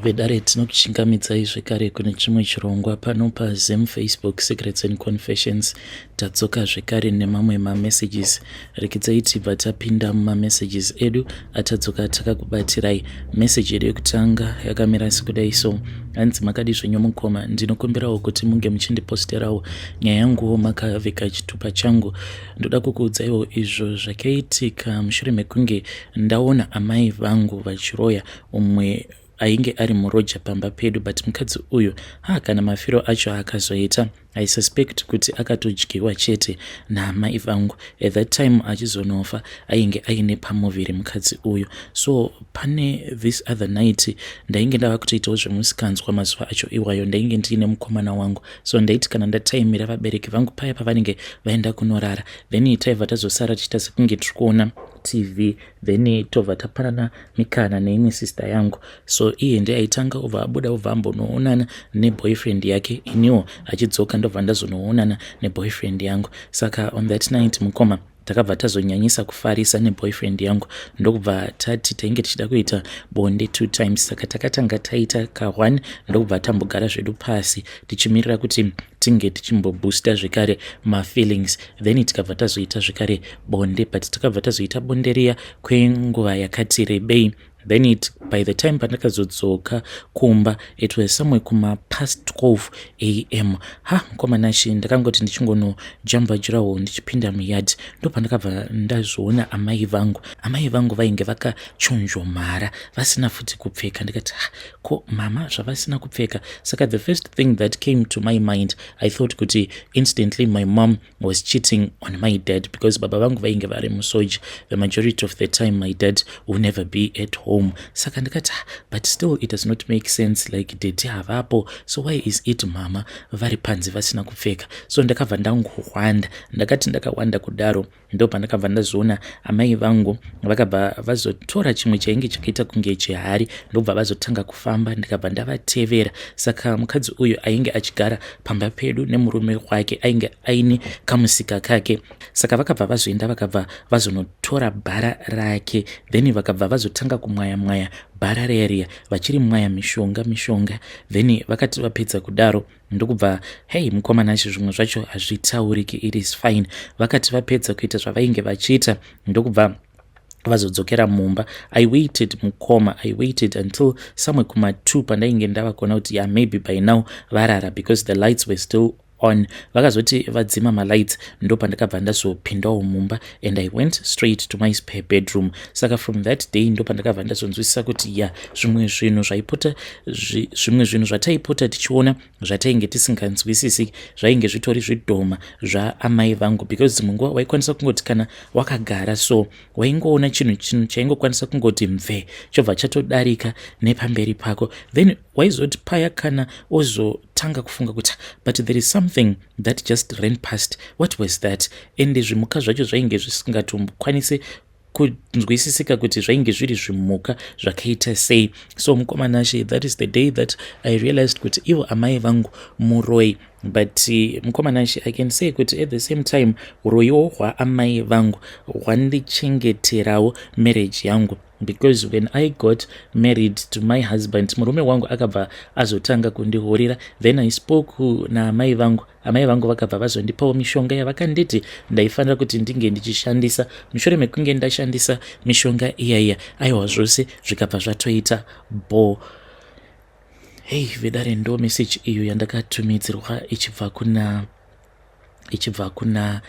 Vedare, tinokuchingamidzai zvekare kune chimwe chirongwa pano paZim Facebook Secrets and Confessions. Tadzoka zvekare nemamwe mamessages. Rekidzai tibva tapinda mumamessages edu atadzoka takakubatirai. Message yedu yekutanga yakamira sekudai so: hanzi, "Makadi zvenyu mukoma? Ndinokumbirawo kuti munge muchindiposterawo nyaya yanguwo makavhika chitupa changu. Ndoda kukuudzaiwo izvo zvakaitika mushure mekunge ndaona amai vangu vachiroya umwe ainge ari muroja pamba pedu, but mukadzi uyu ha, kana mafiro acho akazoita, I suspect kuti akatodyiwa chete naamai vangu. At that time achizonofa ainge aine pamuviri mukadzi uyu. So pane this other night ndainge ndava kutoitawo zvemusikanzwa. Mazuva acho iwayo ndainge ndiine mukomana wangu, so ndaiti kana ndataimira vabereki vangu paya pavanenge vaenda kunorara, then taibva tazosara tichiita sekunge tiri kuona TV, then tobva tapanana mikana neimwe sister yangu. So iye ndiye aitanga obva abuda, obva ambonoonana neboyfriend yake, iniwo achidzoka ndobva ndazonoonana neboyfriend yangu. Saka on that night, mukoma, takabva tazonyanyisa kufarisa neboyfriend yangu, ndokubva tati tainge tichida kuita bonde two times. Saka takatanga taita ka1, ndokubva tambogara zvedu pasi tichimirira kuti tinge tichimboboosta zvekare mafeelings, then tikabva tazoita zvekare bonde. But takabva tazoita bonde riya kwenguva yakati rebei. Then by the time pandakazodzoka kumba, it was somewhere kuma past 12 a.m. Ha, mukoma Nashi, ndakangoti ndichingonojamba durawall ndichipinda muyard, ndo pandakabva ndazoona amai vangu. Amai vangu vainge vakachonjomara, vasina futi kupfeka. Ndikati, "Ha, ko mama zvavasina kupfeka?" Saka the first thing that came to my mind, I thought kuti instantly my mom was cheating on my dad, because baba vangu vainge vari musoja. The majority of the time my dad will never be at home. Saka ndikati, "Ah, but still it does not make sense, like daddy havapo, so why is it mama vari panze vasina kupfeka?" So ndakabva ndangohwanda. Ndakati ndakawanda kudaro, ndo pandakabva ndazoona amai vangu vakabva vazotora chimwe chainge chakaita kunge chihari, ndobva vazotanga kufamba. Ndikabva ndavatevera. Saka mukadzi uyu ainge achigara pamba pedu nemurume wake, ainge aine kamusika kake. Saka vakabva vazoenda, vakabva vazonotora bhara rake, then vakabva vazotanga kumwaya mwaya bhara reriya, vachiri mwaya mishonga mishonga. Then vakati vapedza kudaro, ndokubva, hei, mukoma Nashi, zvimwe zvacho hazvitauriki. It is fine. Vakati vapedza kuita zvavainge vachiita, ndokubva vazodzokera mumba. I waited, mukoma, I waited until somewhere kuma2, pandainge ndava kuona kuti, yeah, maybe by now varara, because the lights were still on. Vakazoti vadzima malights, ndo pandakabva ndazopindawo mumba and I went straight to my spare bedroom. Saka from that day ndo pandakabva ndazonzwisisa kuti, ya, zvimwe zvinhu zvaipota, zvimwe zvinhu zvataipota tichiona zvatainge tisinganzwisisi zvainge zvitori zvidhoma zvaamai vangu, because dzimwe nguva waikwanisa kungoti kana wakagara so, waingoona chinhu, chinhu chaingokwanisa kungoti mve, chobva chatodarika nepamberi pako. Then waizoti paya kana ozotanga kufunga kuti, "But there is something that just ran past. What was that?" Ende zvimuka zvacho zvainge zvisingatombokwanisi kunzwisisika kuti zvainge zviri zvimuka zvakaita sei. So mukoma Nashe, that is the day that I realized kuti ivo amai vangu muroi. But mukoma Nashe, I can say kuti at the same time uroyiwo hwaamai vangu hwandichengeterawo marriage yangu, because when I got married to my husband, murume wangu akabva azotanga kundihurira. Then I spoke naamai vangu. Amai vangu vakabva vazondipawo mishonga yavakanditi ndaifanira kuti ndinge ndichishandisa. Mushure mekunge ndashandisa mishonga iyaiya, aiwa, zvose zvikabva zvatoita bo. Hei, vedare, ndo message iyo yandakatumidzirwa ichibva kuna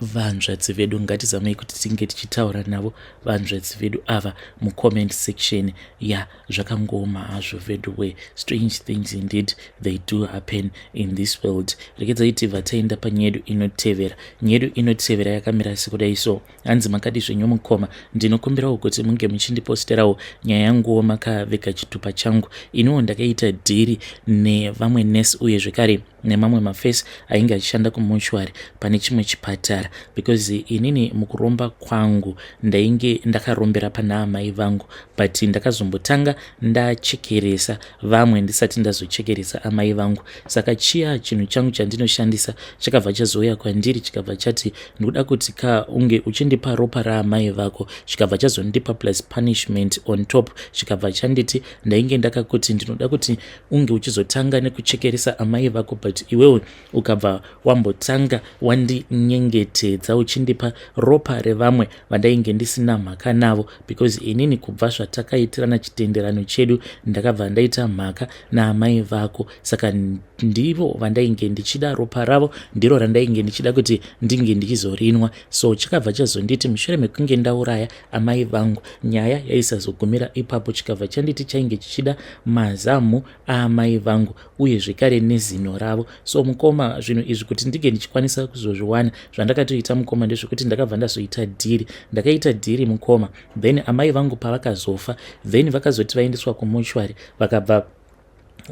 vanzvadzi vedu. Ngatizamei kuti tinge tichitaura navo vanzvadzi vedu ava mucomment section. Ya, zvakangoma hazvo vedu we. Strange things indeed, they do happen in this world. Rekedzai tibva taenda panyaya yedu inotevera. Nyaya yedu inotevera yakamira sekudai so: hanzi, "Makadi zvenyu mukoma? Ndinokumbirawo kuti munge muchindiposterawo nyaya yanguwo makavega chitupa changu. Iniwo ndakaita dhiri nevamwe nesi uye zvekare nemamwe mafesi ainge achishanda kumochwari pane chimwe chipatara because inini mukuromba kwangu ndainge ndakarombera pana amai vangu but ndakazombotanga ndachekeresa vamwe ndisati ndazochekeresa amai vangu. Saka chiya chinhu changu chandinoshandisa chakabva chazouya kwandiri chikabva chati ndikuda kuti ka unge uchindipa ropa raamai vako, chikabva chazondipa plus punishment on top, chikabva chanditi ndainge ndakakuti ndinoda kuti unge uchizotanga nekuchekeresa amai vako but iwewe ukabva wambotanga wandinyengetedza uchindipa ropa revamwe vandainge ndisina mhaka navo because inini kubva zvatakaitirana chitenderano chedu ndakabva ndaita mhaka naamai vako saka ndivo vandainge ndichida ropa ravo ndiro randainge ndichida kuti ndinge ndichizorinwa. So chakabva chazonditi mushure mekunge ndauraya amai vangu nyaya yaisazogumira ipapo chikabva chanditi chainge chichida mazamu aamai vangu uye zvekare nezino ravo. So mukoma zvinhu izvi kuti ndinge ndichikwanisa kuzozviwana zvandakatoita mukoma ndezvekuti ndakabva ndazoita dhiri. Ndakaita dhiri mukoma then amai vangu pavakazofa then vakazoti vaendeswa kumochwari vakabva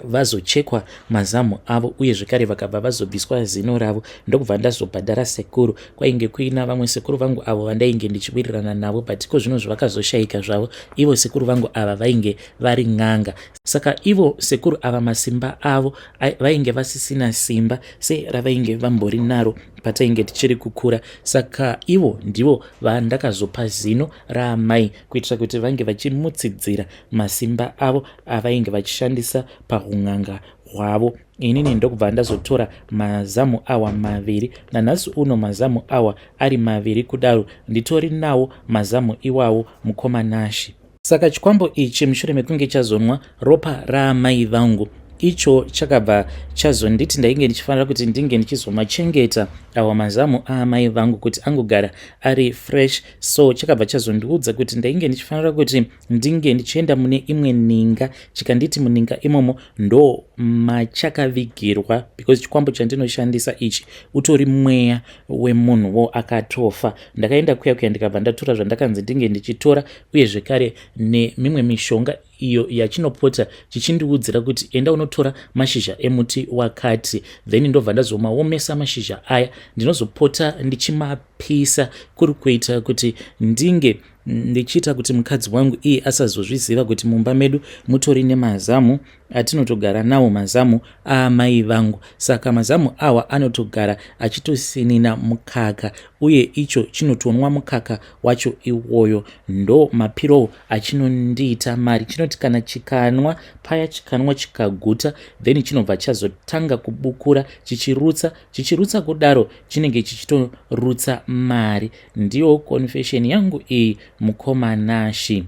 vazochekwa mazamu avo uye zvekare vakabva vazobviswa zino ravo ndokubva ndazobhadhara sekuru. Kwainge kuina vamwe sekuru vangu avo vandainge ndichiwirirana navo but iko zvino zvavakazoshaika zvavo ivo sekuru vangu ava vainge vari n'anga. Saka ivo sekuru ava masimba avo vainge vasisina simba seravainge vambori naro patainge tichiri kukura. Saka ivo ndivo vandakazopa zino raamai kuitira kuti vange vachimutsidzira masimba avo avainge vachishandisa pahun'anga hwavo. Inini ndokubva ndazotora mazamu awa maviri. Nanhasi uno mazamu awa ari maviri kudaro nditori nawo mazamu iwawo mukoma Nashy. Saka chikwambo ichi mushure mekunge chazonwa ropa raamai vangu icho chakabva chazonditi ndainge ndichifanira kuti ndinge ndichizomachengeta awa mazamu aamai vangu kuti angogara ari fresh. So chakabva chazondiudza kuti ndainge ndichifanira kuti ndinge ndichienda mune imwe ninga, chikanditi muninga imomo ndo machakavigirwa because chikwambo chandinoshandisa ichi utori mweya wemunhu wo akatofa. Ndakaenda kuya kuya ndikabva ndatora zvandakanzi ndinge ndichitora uye zvekare nemimwe mishonga iyo yachinopota chichindiudzira kuti enda unotora mashizha emuti wakati, then ndobva ndazomaomesa mashizha aya, ndinozopota ndichimapisa kuri kuita kuti ndinge ndichiita kuti mukadzi wangu iye asazozviziva kuti mumba medu mutori nemazamu atinotogara nawo, mazamu aamai vangu. Saka mazamu awa anotogara achitosinina mukaka uye icho chinotonwa mukaka wacho iwoyo. Ndo mapirowo achinondiita mari. Chinoti kana chikanwa paya, chikanwa chikaguta, then chinobva chazotanga kubukura chichirutsa, chichirutsa kudaro chinenge chichitorutsa mari. Ndiyo confession yangu iyi mukoma Nashy.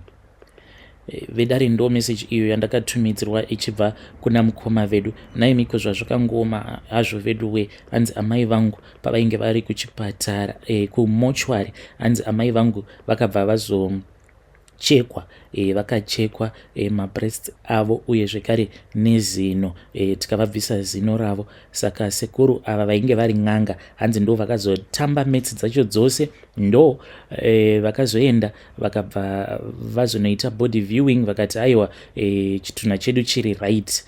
Vedare ndo message iyo yandakatumidzirwa ichibva kuna mukoma vedu. Nhaimiko zvazvakangooma hazvo vedu we. Hanzi amai vangu pavainge vari kuchipatara kumochwari, hanzi amai vangu vakabva vazochekwa vakachekwa mabreasts avo uye zvekare nezino, tikavabvisa zino ravo. Saka sekuru ava vainge vari n'anga, hanzi ndo vakazotamba metsi dzacho dzose, ndo vakazoenda vakabva vazonoita body viewing, vakati aiwa, chitunha chedu chiri right,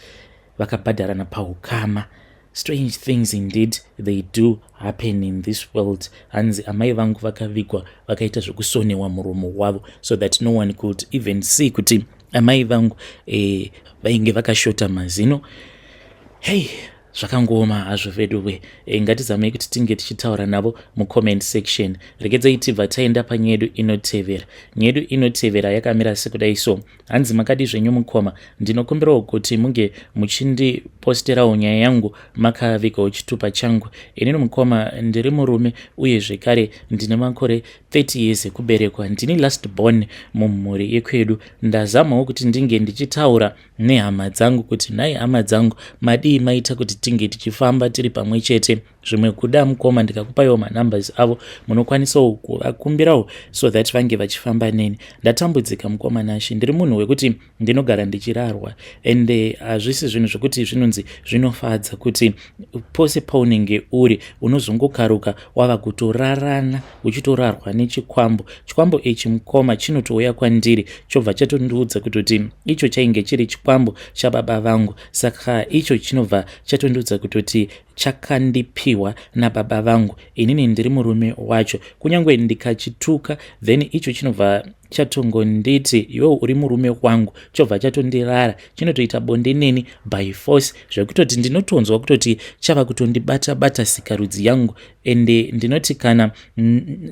vakabhadharana paukama. Strange things indeed, they do happen in this world. Hanzi amai vangu vakavigwa vakaita zvekusonewa muromo wavo so that no one could even see kuti amai vangu vainge vakashota mazino. Hey, zvakangooma hazvo veduwe. Ngatizamei kuti tinge tichitaura navo mucomment section. Regedzai tibva taenda panyaya yedu inotevera. Nyaya yedu inotevera yakamira sekudai so. Hanzi makadi zvenyu mukoma, ndinokumbirawo kuti munge muchindiposterawo nyaya yangu makavigawo chitupa changu. Inini mukoma ndiri murume uye zvekare ndine makore 30 years ekuberekwa. Ndini last born mumhuri yekwedu. Ndazamawo kuti ndinge ndichitaura nehama dzangu kuti nhai hama dzangu, madii maita kuti tinge tichifamba tiri pamwe chete. Zvimwe kuda mukoma ndikakupaiwo manumbers avo, munokwanisawo kuvakumbirawo so that vange vachifamba neni. Ndatambudzika mukoma Nashe, ndiri munhu wekuti ndinogara ndichirarwa ende hazvisi zvinhu zvekuti zvinonzi zvinofadza kuti pose paunenge uri unozongokaruka wava kutorarana uchitorarwa nechikwambo. Chikwambo ichi mukoma chinotouya kwandiri chobva chatondiudza kutoti icho chainge chiri chikwambo chababa vangu, saka icho chinobva chatondiudza kutoti Chakandipiwa nababa vangu. Inini ndiri murume wacho. Kunyange ndikachituka, then icho chinobva chatongonditi, "Iwewe uri murume wangu." Chobva chatondirara, chinotoita bonde neni by force, zvekutoti ndinotonzwa kutoti chava kutondibata bata sikarudzi yangu. Ende ndinoti kana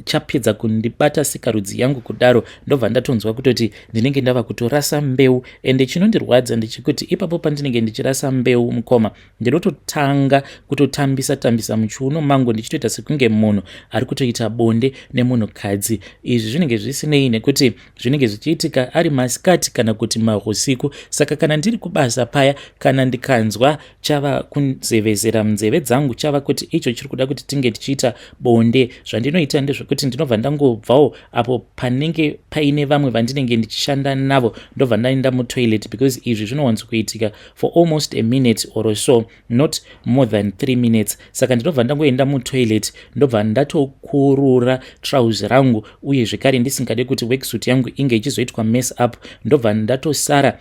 chapedza kundibata sikarudzi yangu kudaro, ndobva ndatonzwa kutoti ndinenge ndava kutorasa mbeu. Ende chinondirwadza ndechekuti ipapo pandinenge ndichirasa mbeu, mukoma, ndinototanga kutotambisa tambisa muchiuno mangu, ndichitoita sekunge munhu ari kutoita bonde nemunhukadzi. Izvi zvinenge zvisinei nekuti zvinenge zvichiitika ari masikati kana kuti mahusiku. Saka kana ndiri kubasa paya, kana ndikanzwa chava kunzevezera munzeve dzangu, chava kuti icho chiri kuda kuti tinge tichiita bonde, zvandinoita ndezvekuti ndinobva ndangobvawo apo panenge paine vamwe vandinenge ndichishanda navo, ndobva ndaenda mutoilet, because izvi zvinowanzokuitika for almost a minute or so, not more than 3 minutes. Saka ndinobva ndangoenda mutoilet, ndobva ndatokurura trouser rangu, uye zvekare ndisingade kuti worksuit yangu inge ichizoitwa mess up, ndobva ndatosara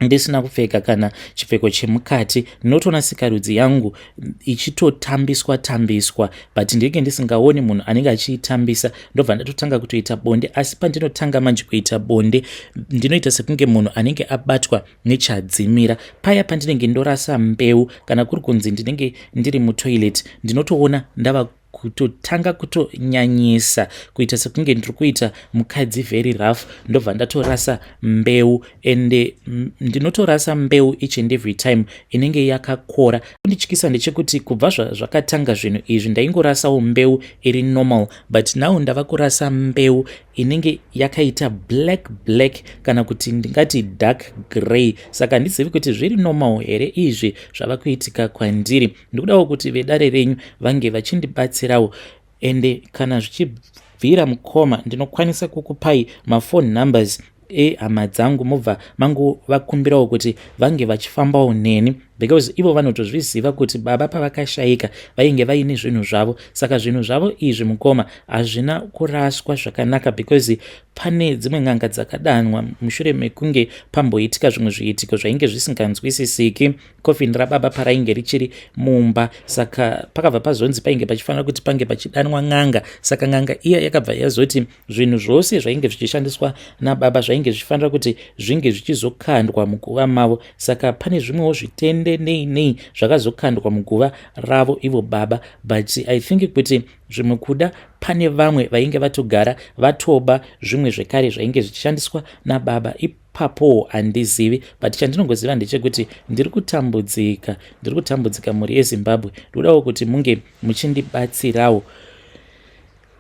ndisina kupfeka kana chipfeko chemukati. Ndinotoona sikarudzi yangu ichitotambiswa tambiswa, but ndinenge ndisingaoni munhu anenge achiitambisa. Ndobva ndatotanga kutoita bonde. Asi pandinotanga manje kuita bonde, ndinoita sekunge munhu anenge abatwa nechadzimira. Paya pandinenge ndorasa mbeu, kana kuri kunzi ndinenge ndiri mutoilet, ndinotoona ndava kutotanga kutonyanyisa kuita sekunge ndiri kuita mukadzi very rough. Ndobva ndatorasa mbeu, ende ndinotorasa mbeu each and every time inenge yakakora. Kundityisa ndechekuti kubva zvakatanga zvinhu izvi, ndaingorasawo mbeu iri normal, but now ndava kurasa mbeu inenge yakaita black black, kana kuti ndingati dark grey. Saka handizivi kuti zviri normal here izvi zvava kuitika kwandiri. Ndikudawo kuti vedare renyu vange vachindibatsirawo. Ende kana zvichibvira, mukoma, ndinokwanisa kukupai maphone numbers ehama dzangu, mobva mangovakumbirawo kuti vange vachifambawo neni, because ivo vanotozviziva kuti baba pavakashayika vainge vaine zvinhu zvavo. Saka zvinhu zvavo izvi, mukoma, hazvina kuraswa zvakanaka, because pane dzimwe n'anga dzakadanwa mushure mekunge pamboitika zvimwe zviitiko zvainge zvisinganzwisisiki kofini rababa parainge richiri mumba. Saka pakabva pazonzi painge pachifanira kuti pange pachidanwa n'anga. Saka n'anga iya yakabva yazoti zvinhu zvose zvainge zvichishandiswa nababa zvainge zvichifanira kuti zvinge zvichizokandwa muguva mavo. Saka pane zvimwewo zvitende nei nei zvakazokandwa muguva ravo ivo baba, but I think kuti zvimwe kuda pane vamwe vainge vatogara vatoba zvimwe zvekare zvainge zvichishandiswa nababa ipapowo, handizivi. But chandinongoziva ndechekuti ndiri kutambudzika, ndiri kutambudzika, mhuri yeZimbabwe. Ndodawo kuti munge muchindibatsirawo.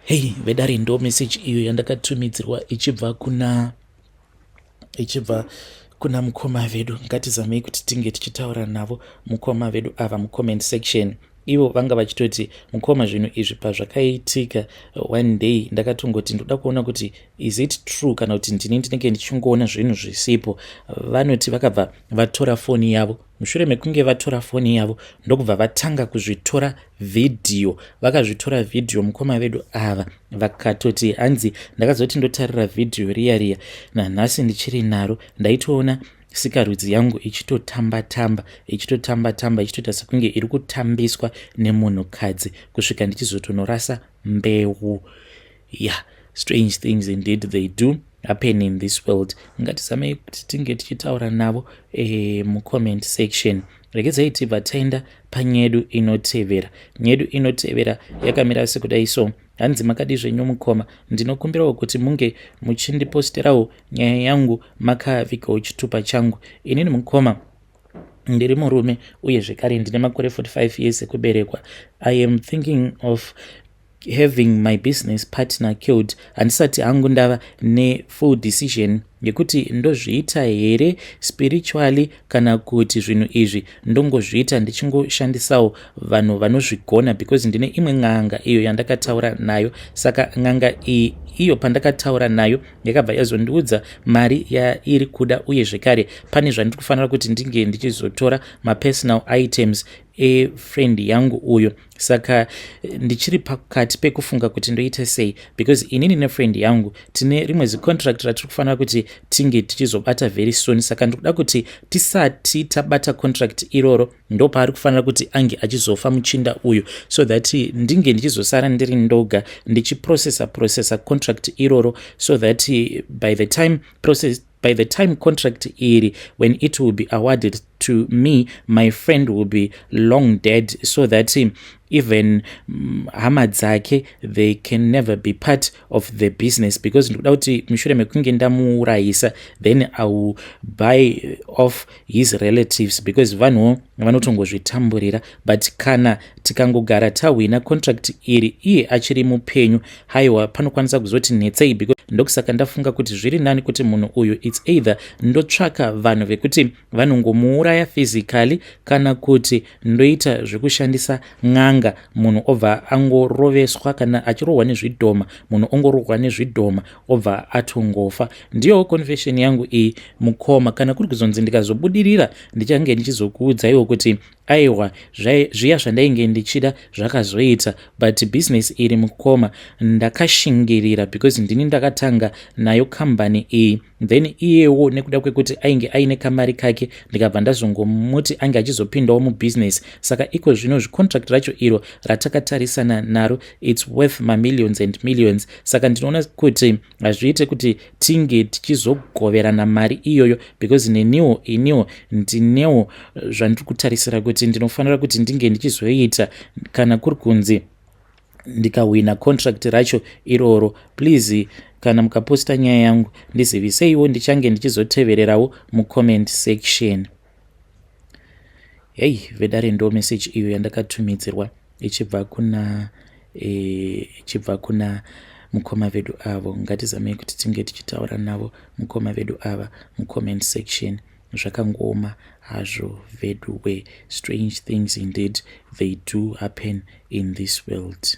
Hei vedare, ndo meseji iyo yandakatumidzirwa ichibva kuna mukoma vedu. Ngatizamei kuti tinge tichitaura navo mukoma vedu ava mucomment section. Ivo vanga vachitoti, "Mukoma, zvinhu izvi pazvakaitika one day, ndakatongoti ndoda kuona kuti is it true kana kuti ndini ndinenge ndichingoona zvinhu zvisipo." Vanoti vakabva vatora foni yavo. Mushure mekunge vatora foni yavo, ndokubva vatanga kuzvitora vhidhiyo. Vakazvitora vhidhiyo mukoma vedu ava, vakatoti hanzi, "Ndakazoti ndotarira vhidhiyo riya riya, nanhasi ndichiri naro. Ndaitoona sikarudzi yangu ichitotamba tamba, ichitotamba tamba, ichitoita sekunge iri kutambiswa nemunhukadzi, kusvika ndichizotonorasa mbeu." Yeah, strange things indeed, they do happen in this world. Ngatizamei kuti tinge tichitaura navo mucomment section. Regedzai tibva taenda panyedu inotevera. Nyedu inotevera yakamira sekudai so. Hanzi, "Makadi zvenyu mukoma? Ndinokumbirawo kuti munge muchindiposterawo nyaya yangu makavigawo chitupa changu. Inini mukoma ndiri murume, uye zvekare ndine makore 45 years ekuberekwa. I am thinking of having my business partner killed. Handisati hangu ndava nefull decision yekuti ndozviita here spiritually kana kuti zvinhu izvi ndongozviita ndichingoshandisawo vanhu vanozvigona, because ndine imwe n'anga iyo yandakataura nayo. Saka n'anga iyi iyo pandakataura nayo yakabva yazondiudza mari yairi kuda, uye zvekare pane zvandiri kufanira kuti ndinge ndichizotora mapersonal items efriend yangu uyo. Saka ndichiri pakati pekufunga kuti ndoita sei, because inini nefriend yangu tine rimwe zicontract ratiri kufanira kuti tinge tichizobata very soon. Saka ndikuda kuti tisati tabata contract iroro, ndopaari kufanira kuti ange achizofa muchinda uyu, so that ndinge ndichizosara ndiri ndoga ndichiprocessa processa contract iroro, so that by the time contract iri, when it will be awarded to me, my friend will be long dead, so that even hama dzake, they can never be part of the business, because ndikuda kuti mushure mekunge ndamuurayisa, then I will buy off his relatives, because vanhuwo vanotongozvitamburira. But kana tikangogara tahwina contract iri iye achiri mupenyu, haiwa, panokwanisa kuzoti netsei, because ndokusaka ndafunga kuti zviri nani kuti munhu uyu, it's either ndotsvaka vanhu vekuti vanongomuuraya physically, kana kuti ndoita zvekushandisa n'anga, munhu obva angoroveswa, kana achirohwa nezvidhoma, munhu ongorohwa nezvidhoma, obva atongofa. Ndiyowo confession yangu iyi, mukoma. Kana kuri kuzonzi ndikazobudirira, ndichange ndichizokuudzaiwo kuti aiwa, zviya zvandainge ndichida zvakazoita. But business iri, mukoma, ndakashingirira because ndini ndakatanga nayo kambani iyi. Then iyewo nekuda kwekuti ainge aine kamari kake, ndikabva ndazongomuti ange achizopindawo mubusiness. Saka iko zvino zvicontract racho iro ratakatarisana naro, it's worth mamillions and millions. Saka ndinoona kuti hazviite kuti tinge tichizogoverana mari iyoyo, because neniwo iniwo ndinewo zvandiri kutarisira kuti ndinofanira kuti ndinge ndichizoita kana kuri kunzi ndikahwina contract racho iroro. Please, kana mukaposta nyaya yangu, ndiziviseiwo, ndichange ndichizotevererawo mucomment section. Hei vedare, ndo message iyo yandakatumidzirwa ichibva kuna mukoma vedu avo. Ngatizamei kuti tinge tichitaura navo mukoma vedu ava mucomment section. Zvakangoma hazvo vedu we. Strange things indeed, they do happen in this world.